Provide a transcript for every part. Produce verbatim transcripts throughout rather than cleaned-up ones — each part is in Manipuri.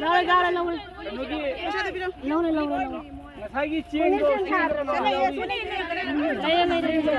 ꯌꯥꯔꯦ, ꯌꯥꯔꯦ, ꯂꯧꯔꯦ꯫ ꯂꯧꯔꯦ, ꯂꯧꯔꯦ, ꯂꯧꯔꯦ꯫ ꯉꯁꯥꯏꯒꯤ ꯆꯦꯡꯗꯣ ꯂꯩꯔꯦ, ꯂꯩꯔꯦ, ꯂꯩꯔꯦ꯫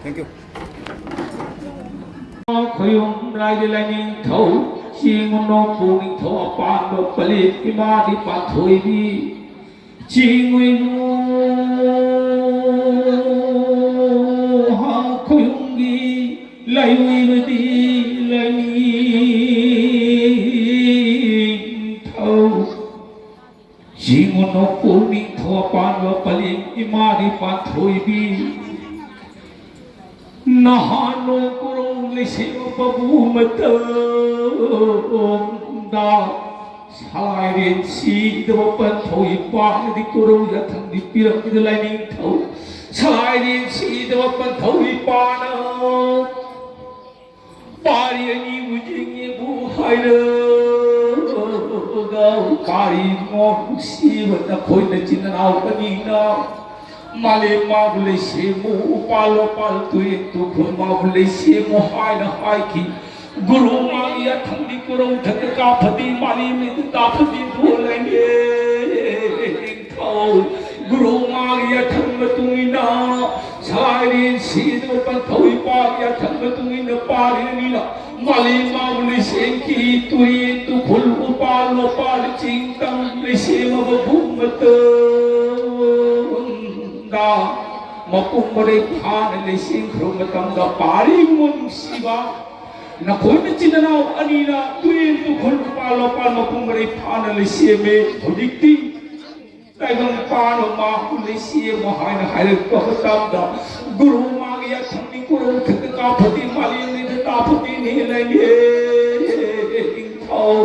Thank you. ꯈꯣꯌꯨꯝ ꯂꯥꯏꯗꯤ ꯂꯥꯏꯅꯤꯡꯊꯧ, ꯆꯤꯡꯉꯨꯅꯣ ꯄꯨꯛꯅꯤꯡꯊꯧ ꯑꯄꯥꯟꯕ ꯄꯂꯦꯝ ꯏꯃꯥꯗꯤ ꯄꯥꯟꯊꯣꯏꯕꯤ꯫ ꯆꯤꯡꯉꯨꯅꯣ ꯈꯣꯌꯨꯝꯒꯤ ꯂꯥꯏꯑꯣꯏꯕꯗꯤ ꯂꯥꯏꯅꯤꯡꯊꯧ꯫ ꯆꯤꯡꯉꯨꯅꯣ ꯄꯨꯛꯅꯤꯡꯊꯧ ꯑꯄꯥꯟꯕ ꯄꯂꯦꯝ ꯏꯃꯥꯗꯤ ꯄꯥꯟꯊꯣꯏꯕꯤ꯫ ꯅꯍꯥꯟ ꯅꯣꯡ ꯀꯨꯔꯧ ꯂꯩꯁꯦꯝꯃꯕꯕꯨ ꯃꯇꯝꯗ ꯁꯂꯥꯏꯔꯦꯟ ꯁꯤꯗꯕ ꯄꯟꯊꯧ ꯏꯄꯥꯅꯗꯤ ꯀꯨꯔꯧ ꯌꯥꯊꯪꯗꯤ ꯄꯤꯔꯝꯃꯤꯗ ꯂꯥꯏꯅꯤꯡꯊꯧ꯫ ꯁꯂꯥꯏꯔꯦꯟ ꯁꯤꯗꯕ ꯄꯟꯊꯧ ꯏꯄꯥꯅ ꯄꯥꯔꯤ ꯑꯅꯤꯕꯨ ꯌꯦꯡꯉꯦꯕꯨ ꯍꯥꯏꯔꯒ ꯄꯥꯔꯤ ꯏꯕꯨꯡꯉꯣ ꯅꯨꯡꯁꯤꯕ ꯅꯈꯣꯏ ꯅꯆꯤꯟ ꯅꯅꯥꯎ ꯑꯅꯤꯅ ꯃꯥꯂꯦꯝ ꯃꯥꯕꯨ ꯂꯩꯁꯦꯝꯃꯨ ꯎꯄꯥꯜ ꯋꯥꯄꯥꯜ ꯇꯨꯔꯦꯟ ꯇꯨꯈꯣꯜ ꯃꯥꯕꯨ ꯂꯩꯁꯦꯝꯃꯨ ꯍꯥꯏꯅ ꯍꯥꯏꯈꯤ꯫ ꯒꯨꯔꯨ ꯃꯥꯒꯤ ꯌꯥꯊꯪꯗꯤ ꯀꯨꯔꯧ ꯊꯛꯇ ꯀꯥꯐꯗꯤ ꯃꯥꯂꯦꯝ ꯂꯩꯇ ꯇꯥꯐꯗꯤ ꯊꯣꯛꯂꯅꯤ꯫ ꯅꯤꯡꯊꯧ ꯒꯨꯔꯨ ꯃꯥꯒꯤ ꯌꯥꯊꯪ ꯃꯇꯨꯡ ꯏꯟꯅ ꯁꯂꯥꯏꯔꯦꯟ ꯁꯤꯗꯕ ꯄꯟꯊꯧ ꯏꯄꯥꯒꯤ ꯌꯥꯊꯪ ꯃꯇꯨꯡ ꯏꯟꯅ ꯄꯥꯔꯤꯅꯤꯅ ꯃꯥꯂꯦꯝ ꯃꯥꯕꯨ ꯂꯩꯁꯦꯝꯈꯤ꯫ ꯇꯨꯔꯦꯟ ꯇꯨꯈꯨꯜ ꯎꯄꯥꯜ ꯋꯥꯄꯥꯜ ꯆꯤꯡ ꯇꯝ ꯂꯩꯁꯦꯝꯃꯕ ꯃꯇꯨꯡꯗ ꯃꯄꯨꯡ ꯃꯔꯩ ꯐꯥꯅ ꯂꯩꯁꯦꯝꯈ꯭ꯔꯕ ꯃꯇꯝꯗ ꯄꯥꯔꯤ ꯏꯕꯨꯡꯉꯣ ꯅꯨꯡꯁꯤꯕ ꯅꯈꯣꯏ ꯅꯆꯤꯟ ꯅꯅꯥꯎ ꯑꯅꯤꯅ ꯇꯨꯔꯦꯟ ꯇꯨꯈꯨꯜ ꯎꯄꯥꯜ ꯋꯥꯄꯥꯜ ꯃꯄꯨꯡ ꯃꯔꯩ ꯐꯥꯅ ꯂꯩꯁꯦꯝꯃꯦ꯫ ꯍꯧꯖꯤꯛꯇꯤ ꯇꯥꯏꯕꯪ ꯄꯥꯟꯕ ꯃꯥꯕꯨ ꯂꯩꯁꯦꯝꯃꯨ ꯍꯥꯏꯅ ꯍꯥꯏꯔꯛꯄ ꯃꯇꯝꯗ ꯒꯨꯔꯨ ꯃꯥꯒꯤ ꯌꯥꯊꯪꯅꯤ ꯀꯨꯔꯧ ꯊꯛꯇ ꯀꯥꯐꯗꯤ ꯃꯥꯂꯦꯝ ꯂꯩꯇ ꯇꯥꯐꯗꯤ ꯅꯤꯂꯅꯤ꯫ ꯅꯤꯡꯊꯧ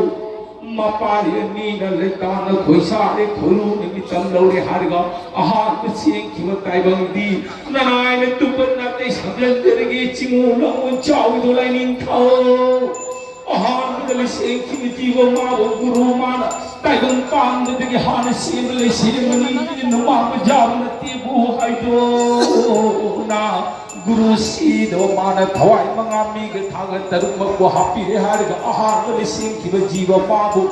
ꯃꯄꯥꯔꯤ ꯑꯅꯤꯅ ꯂꯩꯇꯥꯅ ꯈꯣꯏꯁꯥꯔꯦ ꯈꯣꯏꯔꯨꯅ ꯃꯤꯇꯝ ꯂꯧꯔꯦ ꯍꯥꯏꯔꯒ ꯑꯍꯥꯟꯕ ꯆꯦꯟꯈꯤꯕ ꯇꯥꯏꯕꯪꯗꯤ ꯅꯅꯥꯏꯅ ꯇꯨꯝꯕ ꯅꯥꯇꯩ ꯁꯝꯖꯟꯖꯔꯒꯦ ꯆꯤꯡꯉꯨ ꯂꯥꯡꯉꯨ ꯆꯥꯎꯏꯗꯣ ꯂꯥꯏꯅꯤꯡꯊꯧ꯫ ꯑꯍꯥꯟꯕꯗ ꯂꯩꯁꯦꯝꯈꯤꯕ ꯖꯤꯕ ꯃꯥꯕꯨ ꯒꯨꯔꯨ ꯃꯥꯅ ꯇꯥꯏꯕꯪ ꯄꯥꯟꯕꯗꯒꯤ ꯍꯥꯟꯅ ꯁꯦꯝꯕ ꯂꯩꯁꯦꯝꯕꯅꯤ, ꯅꯃꯥꯡꯕ ꯌꯥꯕ ꯅꯠꯇꯦꯕꯨ ꯍꯥꯏꯗꯣꯛꯅ ꯒꯨꯔꯨ ꯁꯤꯗꯕ ꯃꯥꯅ ꯊꯋꯥꯏ ꯃꯉꯥ ꯃꯤꯒ ꯊꯥꯒ ꯇꯔꯨꯛꯃꯛꯄꯨ ꯍꯥꯞꯄꯤꯔꯦ ꯍꯥꯏꯔꯒ ꯑꯍꯥꯟꯕ ꯂꯩꯁꯦꯝꯈꯤꯕ ꯖꯤꯕ ꯃꯥꯕꯨ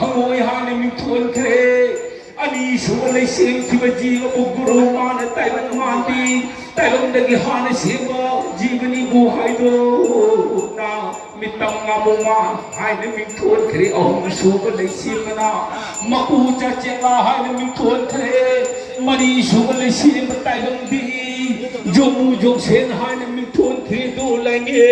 ꯍꯪꯉꯣꯏ ꯍꯥꯏꯅ ꯃꯤꯡꯊꯣꯟꯈ꯭ꯔꯦ꯫ ꯑꯅꯤꯁꯨꯕ ꯂꯩꯁꯦꯝꯈꯤꯕ ꯖꯤꯕꯕꯨ ꯒꯨꯔꯨ ꯃꯥꯅ ꯇꯥꯏꯕꯪ ꯃꯥꯟꯕꯤ, ꯇꯥꯏꯕꯪꯗꯒꯤ ꯍꯥꯟꯅ ꯁꯦꯝꯕ ꯖꯤꯕꯅꯤꯕꯨ ꯍꯥꯏꯗꯣꯛꯅ ꯃꯤꯇꯝ ꯉꯥꯃꯨꯃ ꯍꯥꯏꯅ ꯃꯤꯡꯊꯣꯟꯈ꯭ꯔꯦ꯫ ꯑꯍꯨꯝꯁꯨꯕ ꯂꯩꯁꯦꯝꯕꯅ ꯃꯄꯨ ꯆꯥꯆꯦꯂꯥ ꯍꯥꯏꯅ ꯃꯤꯡꯊꯣꯟꯈ꯭ꯔꯦ꯫ ꯃꯔꯤꯁꯨꯕ ꯂꯩꯁꯦꯝꯕ ꯇꯥꯏꯕꯪꯗꯤ ꯖꯣꯃꯨ ꯖꯣꯛꯁꯦꯟ ꯍꯥꯏꯅ ꯃꯤꯡꯊꯣꯟꯈ꯭ꯔꯦ꯫ ꯑꯗꯨ ꯂꯩꯉꯦ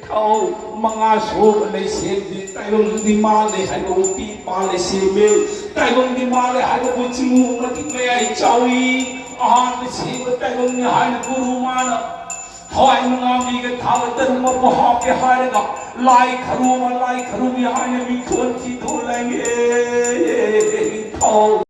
ꯊꯥꯎ ꯃꯉꯥ ꯁꯨꯕ ꯂꯩꯁꯦꯝꯕꯤ ꯇꯥꯏꯕꯪꯗꯤ ꯃꯥ ꯂꯩ ꯍꯥꯏꯕ ꯎꯄꯤ ꯄꯥꯜꯂꯦ ꯁꯦꯝꯃꯦ꯫ ꯇꯥꯏꯕꯪꯗꯤ ꯃꯥ ꯂꯩ ꯍꯥꯏꯕꯕꯨ ꯆꯤꯡꯉꯨ ꯃꯇꯤꯛ ꯃꯌꯥꯏ ꯆꯥꯎꯏ꯫ ꯑꯍꯥꯟꯕ ꯁꯦꯝꯕ ꯇꯥꯏꯕꯪꯅꯤ ꯍꯥꯏꯅ ꯒꯨꯔꯨ ꯃꯥꯅ ꯊꯋꯥꯏ ꯃꯉꯥ ꯃꯤꯒ ꯊꯥꯒ ꯇꯔꯨꯛ ꯃꯄꯨ ꯍꯥꯞꯀꯦ ꯍꯥꯏꯔꯒ ꯂꯥꯏ ꯈꯔꯨ ꯑꯃ ꯂꯥꯏ ꯈꯔꯨꯒꯤ ꯍꯥꯏꯅ ꯃꯤꯡꯊꯣꯟꯈꯤꯗꯨ ꯂꯩꯉꯦ ꯊꯥꯎ